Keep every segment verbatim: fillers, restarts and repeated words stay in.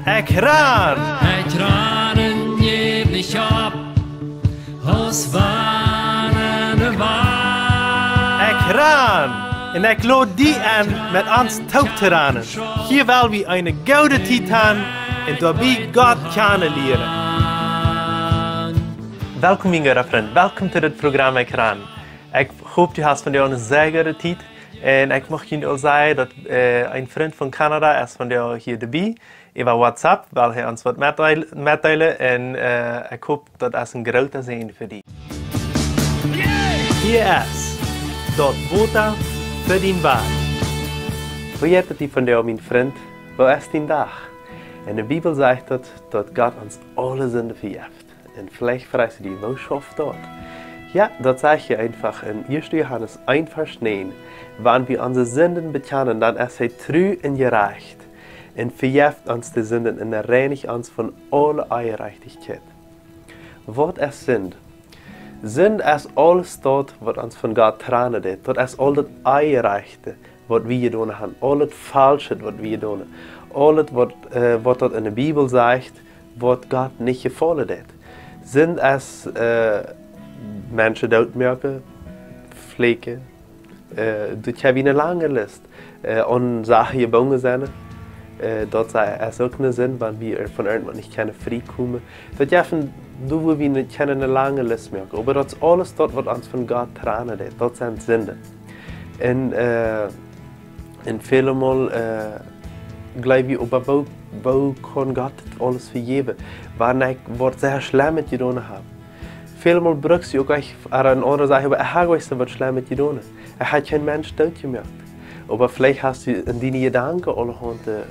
Ekj ran! Ekj ran en jäw nich opp, aus wann en de Wand. Ekj ran! Un ekj lod die en, met ons toop to ranen. Hia well wie eene goode Tiet han un doabie Gott kjanen lieren. Welkom, mien gooda Frint. Welkom to dit Programm Ekj ran. Ekj hop, du hast vondoag eene sea goode Tiet. Un ekj mucht junt aul sajen, daut, äh, een Frint von Kanada es vondoag hia doabie, äwa WhatsApp, well hee ons waut metdeelen, metdeelen. Un, äh, ekj hop, daut es een groota Säajen fa die. Hia es daut Wota fa dien Wajch. Woo jeit et die vondoag, mien Frint? Woo es dien Dach? En de Bibel sajcht daut, daut Gott ons aule Sinden vejeft. Un veleicht frajchst du die, woo schauft daut? Jo, daut sajcht hia eefach en ieeschte Johanes eent Varsch näajen: Wan wie onse Sinden bekjanen, dan es hee tru un jerajcht un vejeft ons de Sinden un reinicht ons von aule Onjerajchtichkjeit. Waut es Sind? Sind es aules daut, waut ons von Gott tranen deit. Daut es aul daut Onjerajchte, waut wie jedonen han. Aul daut Faulsche, waut wie jedonen han. Aul daut, waut, äh, waut daut en de Bibel sajcht, waut Gott nich jefaulen deit. Sind es, äh, Menschen dootmoaken, fluchen, äh, daut es eene lange List. Äh, aun Sachen jebungen sennen. Äh, daut es uk eene Sind, wan wie von irjentwaut nich kjennen frie komen. Daut jeft, doa woa wie nich kjennen eene lange List moaken. Oba daut es aules daut, waut ons von Gott tranen deit. Daut sent Sinden. Un, äh, un väle Mol, äh, jleew wie, oba woo, woo kaun Gott dit aules vejäwen? Wan ekj waut sea Schlemmet jedonen hab. Väle Mol bruckst du uk ieescht aun eene aundre Sach, oba ekj hab ieescht waut Schlemmet jedonen. Ekj hab kjeen Mensch dootjemoakt. Oba veleicht hast du en diene Jedanken aulahaunt, äh,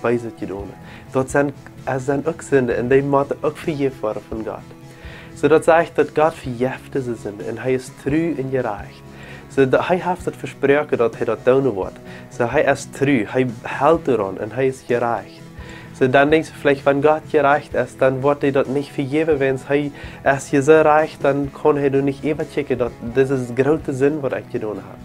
Beeset jedonen. Daut sent, daut sent uk Sinden un dee motten uk vejäft woaren von Gott. Soo daut sajcht, daut Gott vejeft dise Sinden un hee es tru un jerajcht. Soo daut, hee haft daut vesproaken, daut hee daut doonen woat. Soo hee es tru, hee helt doaraun un hee es jerajcht. Soo, dan denkjst du veleicht, wan Gott jerajcht es, dan woat hee daut nich vejäwen, wiels hee es jerajcht, dan kaun hee doa nich äwakjikjen, daut dit es groote Sind, waut ekj jedonen hab.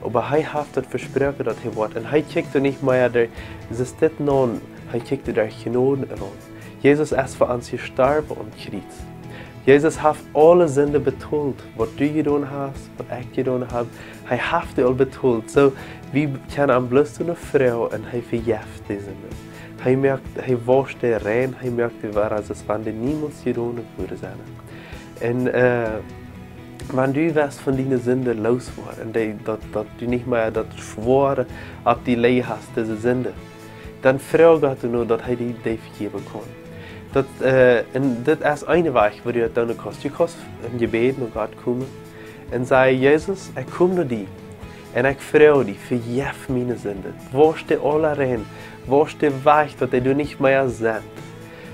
Oba hee haft daut vesproaken, daut hee woat. Un hee kjikjt doa nich mea derch Jeschicht aun, hee kjikjt doa derch Jnod aun. Jesus es fa ons jestorwen aum Kjriez. Jesus haft aule Sinden betolt, waut du jedonen hast, waut ekj jedonen hab. Hee haft dee aul betolt. Soo, wie kjennen am bloos doa no froagen un hee vejeft dee Sinden. Hee moakt, hee woascht dee rein, hee moakt dee wada, aus wan dee niemols jedonen worden sent. Un, äh, wan du west von diene Sinden loos woaren, un dee, daut, daut du nich mea daut Schwoare opp die lajen hast, dise Sinden, dan froag Gott doano, daut hee die dee vejäwen kaun. Daut, äh, un dit es een Wajch, woo du daut doonen kaust. Du kaust em Jebäd no Gott komen un sajen: Jesus, ekj kom no die un ekj froag die, vejeff miene Sinden. Woascht dee aula rein, woascht dee wajch, daut dee doa nich mea sent.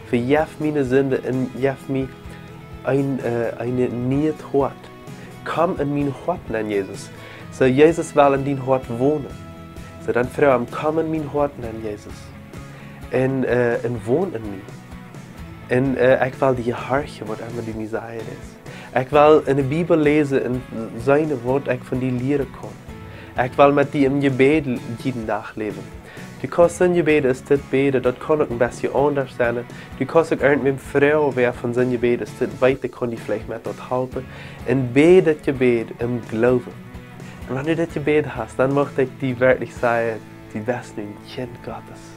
Vejeff miene Sinden un jeff mie een, äh, een nieet Hoat. Komm en mien Hoat nenn, Jesus. Soo, Jesus well en dien Hoat wonen. Soo, dan froag am: Komm en mien Hoat nenn, Jesus. Un, äh, un won en mie. Un, äh, ekj well die horchen, waut emma du mie sajen deist. Ekj well en de Bibel läsen un seenen, waut ekj von die lieren kaun. Ekj well met die em Jebäd jieden Dach läwen. Du kaust soon Jebäd aus dit bäden, daut kaun uk een bät aundasch sennen. Du kaust uk irjentwäm froagen, wäa von soon Jebäd aus dit weet, dee kaun die veleicht met daut halpen. Un bäd dit Jebäd em Gloowen. Un wan du dit jebäden hast, dan mucht ekj die werkjlich sajen, du best nu een Kjint Gottes.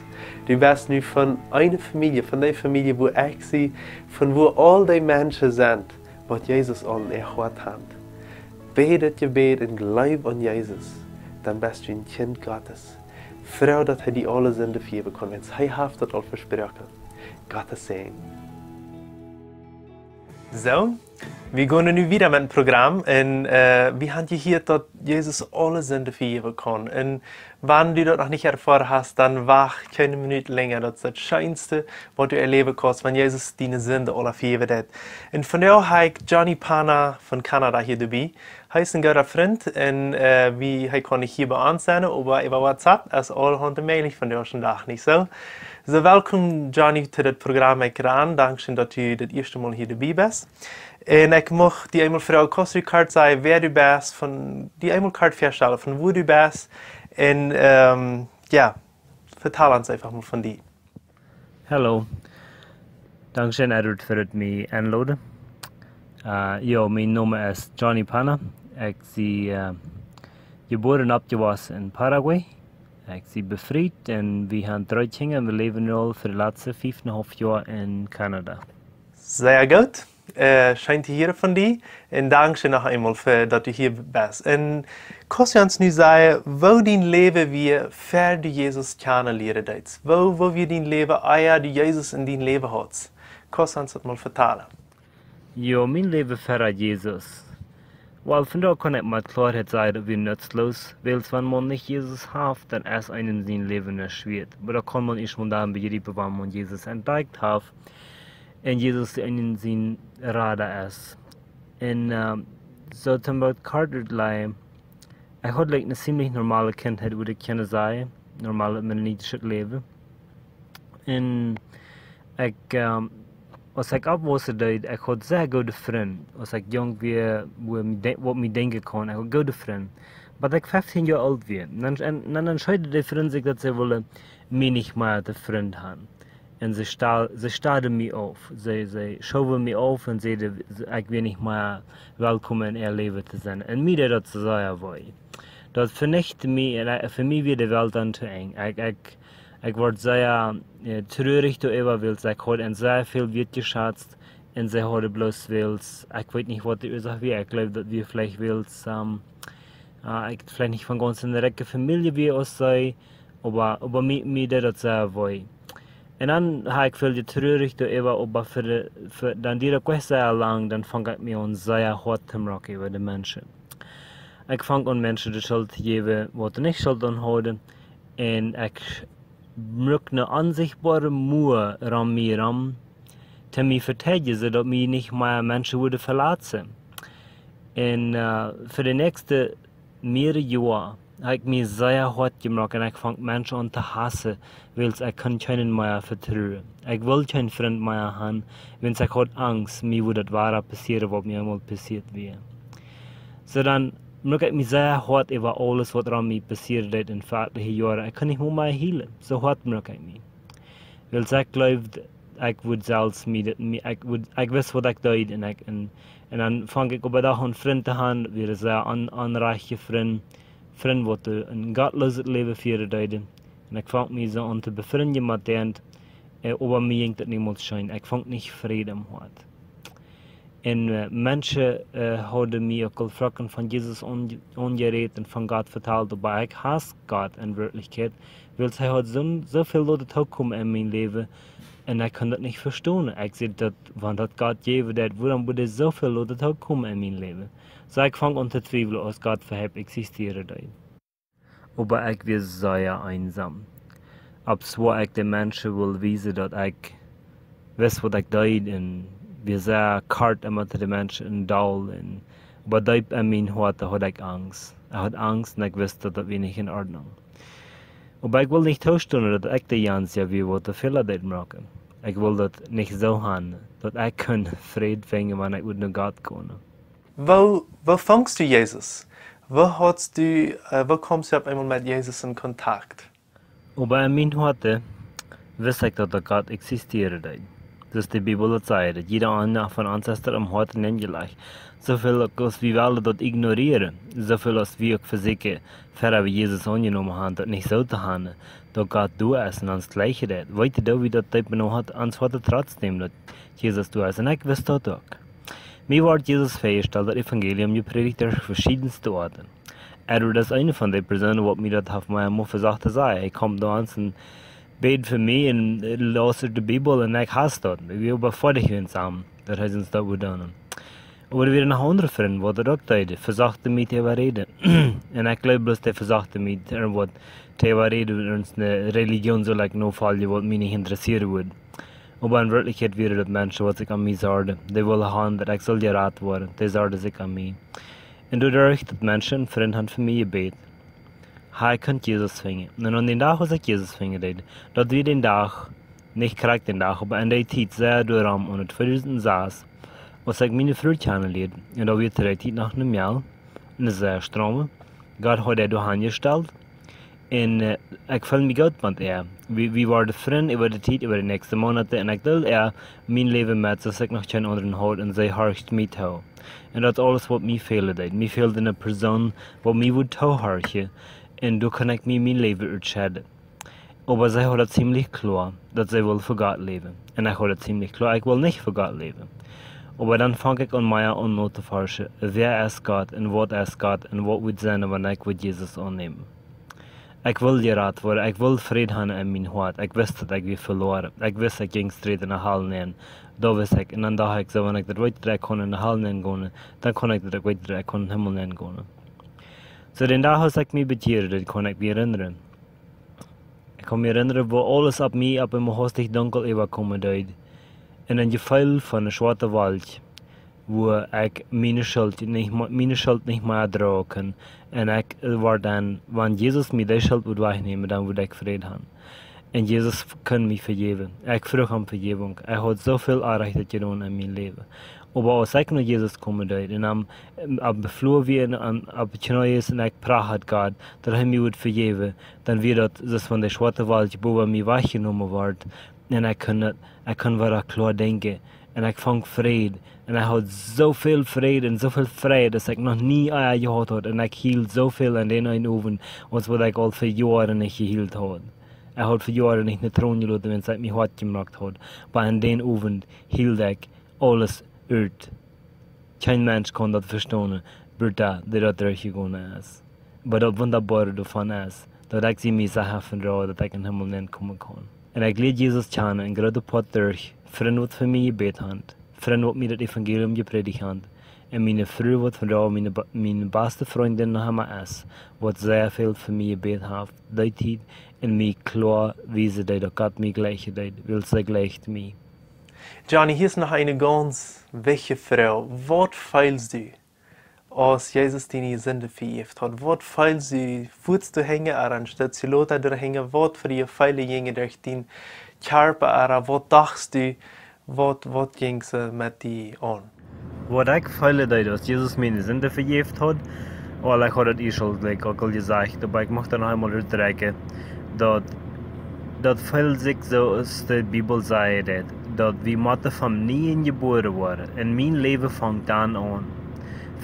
Du best nu von eene Famielje, von dee Famielje, wua ekj sie, von wua aul dee Menschen sent, waut Jesus aul en äa Hoat han. Bäd dit Jebäd un jleew aun Jesus, dan best du een Kjint Gottes. Froag, daut hee die aule Sinden vejäwen kaun, wiels hee haft daut aul vesproaken. Gottes Säajen. Soo, wie gonen nu wieda met daut Programm un, äh, wie han jehieet, daut Jesus aule Sinden vejäwen kaun. Un wan du daut noch nich erfoaren hast, dan wacht kjeene Minut lenja. Daut es daut Scheenste, waut du erläwen kaust, wan Jesus diene Sinden aula vejäwen deit. Un vondoag hab ekj Johnny Pana von Kanada hia doabie. Hee es een gooda Frint un, äh, wie, hee kaun nich hia bie ons sennen, oba äwa WhatsApp es aulahaunt mäajlich vondoag dän Dach, nich soo? Soo, welkom, Johnny, to daut Programm Ekj ran. Dankscheen, daut du daut ieeschte Mol hia doabie best. Un ekj mucht die eemol froagen, kaust du kort sajen, wäa du best, von, die eemol kort väastalen, von wua du best. Un, ähm, jo, Vetal ons eefach mol von die. Hallo. Dankscheen, Edward, fa daut mie enloden. Äh, jo, mien Nomen es Johnny Penna. Ekj sie, äh, jebuaren un oppjewossen en Paraguay. Ekj sie befriet un wie haben dree Kjinja un wie läwen nu aul fa de latste fief un een haulf Joa en Kanada. Sea goot. Äh, scheen to hieren von die. Un dankscheen noch eemol fa daut du hia best. Un kaust du ons nu sajen, woo dien Läwen wia, ea du Jesus kjanen lieren deedst? Woo, woo wia dien Läwen, ea du Jesus en dien Läwen haudst? Kaust du ons daut mol vetalen? Jo, mien Läwen ea Jesus. Well, vondoag kaun ekj met Kloaheit sajen, daut wia nutzloos, wiels wan eena nich Jesus haft, dan es eenem sien Läwen nuscht wieet. Oba daut kaun eena ieescht mol dan bejriepen, wan eena Jesus entdakjt haft un Jesus en sien Rada es. Un, äh, soo toom Biespel Carter lei, ekj haud, like, eene ziemlich normale Kjintheit, wudd ekj kjennen sajen. Normale mennonitische Läwen. Un ekj, ähm, aus ekj oppwaussen deed, ekj haud sea goode Frind. Aus ekj junk wia, wua mie de-, waut mie denkjen kaun, ekj haud goode Frind. Bat ekj feftieen Joa oolt wia. Un dan, un, un dan entscheeden dee Frind sikj, daut see wullen mie nich mea aus Frind haben. Un see sta-, see stoden mie auf. See, see schowen mie auf un säden, ekj wia nich mea welkom en äa Läwen to sennen. Un mie deed daut sea wee. Daut venicht mie, un, äh, fa mie wia de Welt dan to enj. Ekj, ekj, ekj wort sea, äh, truarich doaräwa, wiels ekj haud an sea väl Wieet jeschazt un see hauden bloos wiels, ekj weet nich, waut de Uasoak wia. Ekj jleew, daut wia veleicht wiels, ähm, äh, ekj veleicht nich von gaunz eene rikje Famielje wia aus see, oba, oba mie, mie deed daut sea wee. Un dan hab ekj väl jetruarich doaräwa, oba fa de, fa, dan dieed daut nich sea lang, dan funk ekj mie aun sea hoat to moaken äwa de Menschen. Ekj funk aun Menschen de Schult to jäwen, waut see nich Schult aun hauden. Un ekj muak eene onsichtboare Mua rom mie rom, toom mie veteidjen, soo daut mie nich mea Menschen wudden veletzen. Un, äh, fa de näakjste mearere Joa hab ekj mie sea hoat jemoakt un ekj funk Menschen aun to hausen, wiels ekj kunn kjeenen mea vetruen. Ekj wull kjeen Frind mea haben, wiels ekj haud Angst, mie wudd daut wada passieren, waut mie eemol passieet wia. Soo dan muak ekj mie sea hoat äwa aules, waut rom mie passieren deed en veleicht Joaren. Ekj kunn nich mea hielen. Soo hoat muak ekj mie. Wiels ekj jleewd, ekj wudd selfst mie, mie, ekj wudd, ekj wist, waut ekj deed, un ekj, un, un dan funk ekj opp een Dach aun Frind to haben, wieren sea on-, onrajchte Frind, Frind, waut een gottlooset Läwen fieren deeden. Un ekj funk mie soo aun to befrinden met dän, äh, oba mie jinkj daut niemols scheen. Ekj funk nich Fräd em Hoat. Un, äh, Menschen, äh, hauden mie uk aul foaken von Jesus aun-, aunjerät un von Gott vetalt, oba ekj hauss Gott en Werkjlichkjeit, wiels hee haud soo, soo väl loten tookomen en mien Läwen, un ekj kunn daut nich vestonen. Ekj säd daut, wan daut Gott jäwen deed, wuarom wudd hee soo väl loten tookomen en mien Läwen? Soo ekj funk aun to twiewlen, aus Gott äwahaupt eksistieren deed. Oba ekj wia sea eensom. Opp soo ekj de Menschen wull wiesen, daut ekj wist, waut ekj deed, un wia sea kort emma to de Menschen un doll, un, oba deep en mien Hoat haud ekj Angst. Ekj haud Angst un ekj wist, daut daut wia nich en Ordnunk. Oba ekj wull nich toostonen, daut ekj de Jans wia, waut de Fäla deed moaken. Ekj wull daut nich soo haben, daut ekj kunn Fräd finjen, wan ekj wudd no Gott komen. Woo, woo fungst du Jesus? Woo haudst du, äh, woo kjemst du opp eemol met Jesus en Kontakt? Oba en mien Hoat wist ekj, daut Gott eksistieren deed. Daut de Bibel daut sajcht, daut jieda eena von ons es daut em Hoat nenjelajcht. Soo väl uk aus wie wellen daut ignorieren, soo väl aus wie uk vesieekjen, ver wie Jesus aunjenomen haben, daut nich soo to haben, daut Gott doa es un ons jlikjen deit. Weet jie, daut wie daut deep en ons Hoat, ons Hoat trotzdäm, daut Jesus doa es. Un ekj wist daut uk. Mie wort Jesus väajestalt, daut Evangelium jeprädicht derch veschiedenste Oaten. Edward es eene von de Persoonen, waut mie daut haft mea mol vesocht to sajen. Hee kjeem doa aun un bäd fa mie un, äh, läs de Bibel un ekj hauss daut. Wie wia oba foadich eensom, daut hee ons daut wudd doonen. Oba doa wieren noch aundre Frind, waut daut uk deeden, vesochten mie to äwaräden. Un ekj jleew bloos, dee vesochten mie to äwaräden, wiels eene Religion sull ekj nofoljen, waut mie nich interessieren wudd. Oba en Werkjlichkjeit wieren daut Menschen, waut sikj om mie sorjden. Dee wullen haben, daut ekj sull jerat woaren. Dee sorjden sikj om mie. Un doaderch, daut Menschen, Frind haben fa mie jebät, hab ekj kunt Jesus finjen. Un aun dän Dach, aus ekj Jesus finjen deed, daut wia dän Dach, nich krakjt dän Dach, oba en dee Tiet, sea doarom, aun tweedusent sas, aus ekj miene Fru kjanen lieed, un daut wia to dee Tiet noch eene Mejal, eene sea strome, Gott haud äa doa hanjestalt, Un äh, ekj feel mie goot, want äh, wie, wie wieren Frind äwa de Tiet, äwa de näakjste Moonaten. Un ekj deeld äh, mien Läwen met, soo aus ekj noch kjeen aundren haud. Un see horcht mie too. Un daut es aules, waut mie fälen deed. Mie fäld eene Persoon, waut mie wudd toohorchen. Un doa kunn ekj mie mien Läwen utschedden. Oba see haud daut ziemlich kloa, daut see wull fa Gott läwen. Un ekj haud daut ziemlich kloa, ekj wull nich fa Gott läwen. Oba dan funk ekj aun mea aun no to forschen, wäa es Gott un waut es Gott un waut wudd sennen, wan ekj wudd Jesus aunnämen. Ekj wull jerat woaren, ekj wull Fräd haben en mien Hoat. Ekj wist, daut ekj wia veloaren. Ekj wist, ekj jinkj strakjs enne Hal nenn. Daut wist ekj. Un dan docht ekj soo, wan ekj daut weet, daut ekj kaun enne Hal nenn gonen, dan kaun ekj daut, ekj weet, daut ekj kaun em Himmel nenn gonen. Soo dän Dach, aus ekj mie bekjieed, daut kaun ekj mie erinnern. Ekj kaun mie erinnern, woo aules opp mie opp eemol hastich dunkel äwakomen deed. Un een Jefeel von eene schwoare Wolkj, wua ekj miene Schult nich, miene Schult nich mea droagen kunn. Un ekj äh, wort dan, wan Jesus mie dee Schult wudd wajchnämen, dan wudd ekj Fräd haben. Un Jesus kunn mie vejäwen. Ekj fruach am Vejäwunk. Ekj haud soo väl Orrajchtet jedonen en mien Läwen. Oba aus ekj no Jesus komen deed un am, am befloh wia un am opp de Kjnees un ekj prachad Gott, daut hee mie wudd vejäwen, dan wia daut, soo aus wan de schwoare Wolkj bowen mie wajchjenomen wort. Un ekj kunn, ekj kunn wada kloa denkjen. Un ekj funk Fräd. Un ekj haud soo väl Fräd un soo väl Fräd, daut ekj noch nie ea jehaut haud. Un ekj hield soo väl aun dän eenen Owent, aus waut ekj aul fa Joaren nich jehielt haud. Ekj haud fa Joaren nich eene Tron jeloten, wan ekj mie hoat jemoakt haud. Oba aun dän Owent hield ekj aules ut. Kjeen Mensch kaun daut vestonen, buta dee daut derchjegonen es. Oba daut Wundaboare doavon es, daut ekj see mie secha von doa, daut ekj em Himmel nenn komen kaun. Un ekj lieed Jesus kjanen, een grootet Poat derch Frind, waut fa mie jebät haben, Frind, waut mie daut Evangelium jeprädicht haben, un miene Fru, waut von doa miene ba-, miene baste Frindin noch emma es, waut sea väl fa mie jebät haft, dee Tiet, un mie kloa wiesen deed, daut Gott mie jlikjen deed, wiels see jlikjt mie. Johnny, hia es noch eene gaunz wichtje Froag. Waut feelst du, aus Jesus diene Sinden vejäft haud? Waut feelst du, fuats du hinja, ooda een Stootje lota doahinja? Waut fa Jefeele jinjen derch dienen Kjarpa, ooda waut dochst du, waut, waut jinkj soo met die aun? Waut ekj feelen deed, aus Jesus miene Sinden vejäft haud, well, ekj haud daut ieescht aul, like, uk aul jesajcht, oba ekj mucht daut noch eemol utdrekjen, daut, daut feelt sikj soo, aus de Bibel sajcht, daut, daut wie motten von nieem jebuaren woaren. Un mien Läwen funk dan aun.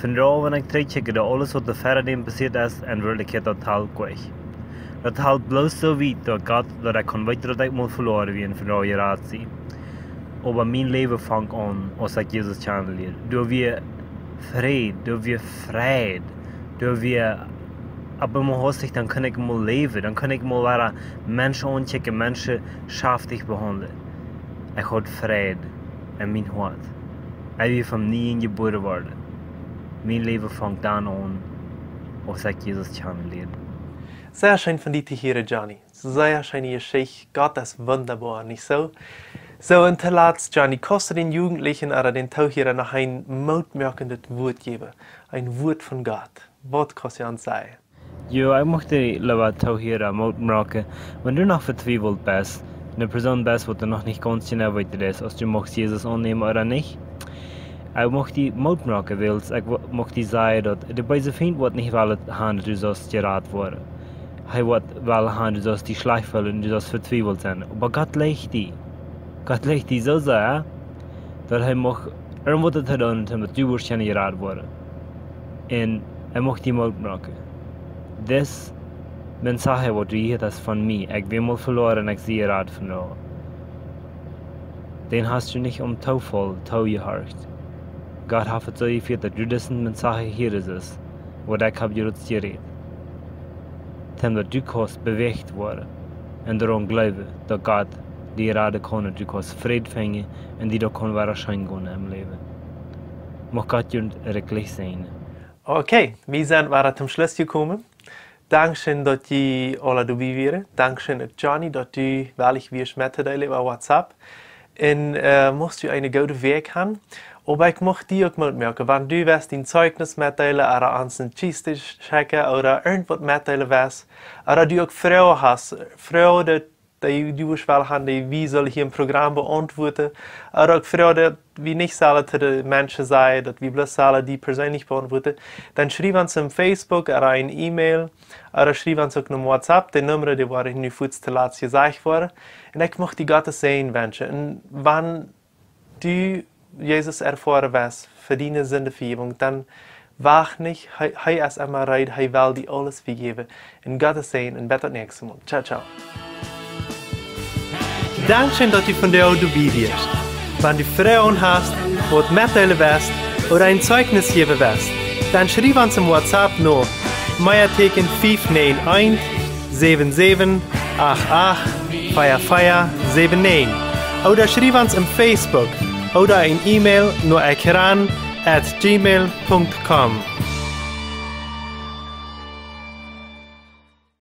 Von doa, wan ekj trigjkjikj, daut aules, waut doa ver däm passieet es, en Werkjlichkjeit daut halpt nich. Daut halpt bloos soo wiet, daut Gott, daut ekj kunn weeten, daut ekj mol veloaren wia, un von doa jerat sie. Oba mien Läwen funk aun, aus ekj Jesus kjanen lieed. Doa wia Fräd, doa wia Freid, doa wia opp eemol hastich, dan kunn ekj mol läwen, dan kunn ekj mol wada Menschen aunkjikjen, Menschen schaftich behaundlen. Ekj haud Fräd en mien Hoat. Ekj wia von nieem jebuaren worden. Mien Läwen funk dan aun, aus ekj Jesus kjanen lieed. Sea scheen von die to hieren, Johnny. Sea scheene Jeschicht. Gott es wundaboa, nich soo? Soo, un toolatst, Johnny, kaust du dän Jugendlichen ooda dän Toohiera noch een mootmoakendet Wuat jäwen? Een Wuat von Gott. Waut kaust du an sajen? Jo, ekj mucht de leewe Toohiera Moot moaken, wan du noch vetwiewelt best, eene Persoon best, waut du noch nich gaunz jeneiw weetst, aus du muchst Jesus aunnämen ooda nich. Ekj mucht die Moot moaken, wiels ekj wo-, mucht die sajen, daut de beese Fient woat nich wellen haben, daut du saust jerat woaren. Hee woat wellen haben, daut du saust die schlajcht feelen un du saust vetwiewelt sennen. Oba Gott jlikjt die. Gott jlikjt die soo sea, daut hee mucht irjentwaut doonen, daut du woascht kjennen jerat woaren. Un hee mucht die Moot moaken. Dis Mensaje, waut du hieescht, es von mie. Ekj wia mol veloaren un ekj sie jerat von doa. Dän hast du nich om Toofall toojehorcht. Gott haft et soo jefieet, daut du disen Mensaje hieescht, waut ekj hab jrods jerät. Daut du kaust bewäacht woaren un doaraun jleewen, daut Gott die raden kaun, daut du kaust Fräd finjen un die daut kaun wada scheen gonen em Läwen. Mucht Gott die rikjlich säajnen. Okay, wie sent wada toom Schluss jekomen. Dankscheen, daut jie aula doabie wieren. Dankscheen uk, Johnny, daut du wellich wieescht mettodeelen äwa WhatsApp. Un äh, muchst du eene goode Wäakj haben. Oba ekj mucht die uk Moot moaken, wan du west dien Zeijnis metdeelen, ooda ons een Cheese Stick schekjen, ooda irjentwaut metdeelen west, ooda du uk Froagen hast, Froagen, daut dee du wurscht wellen haben, dee wie sellen hia em Program beauntwuaden, ooda uk Froagen, daut wie nich sellen to de Menschen sajen, daut wie bloos sellen dee persönlich beauntwuaden, dan schriew ons em Facebook ooda eene E-Mail, ooda schriew ons uk em WhatsApp, de Numma, dee woat nu fuaz toolatst jesajcht woaren. Un ekj mucht die Gott sienen Säajen wenschen. Un wan du Jesus erfoaren west fa diene Sindenvejäwunk, dan wacht nich, hee, hee es emma reed, hee well die aules vejäwen. Un Gott sienen Säajen un bat daut näakjste Mol. Ciao, ciao. Dankscheen, daut du vondoag doabie wieescht. Wan du Froagen hast, waut metdeelen west ooda een Zeichnis jäwen west, dan schriew ons em WhatsApp no Meateken fief näajen eent, säwen säwen, acht acht, vea vea, säwen näajen. Ooda schriew ons em Facebook ooda eene E-Mail no ekran at gmail punkt com.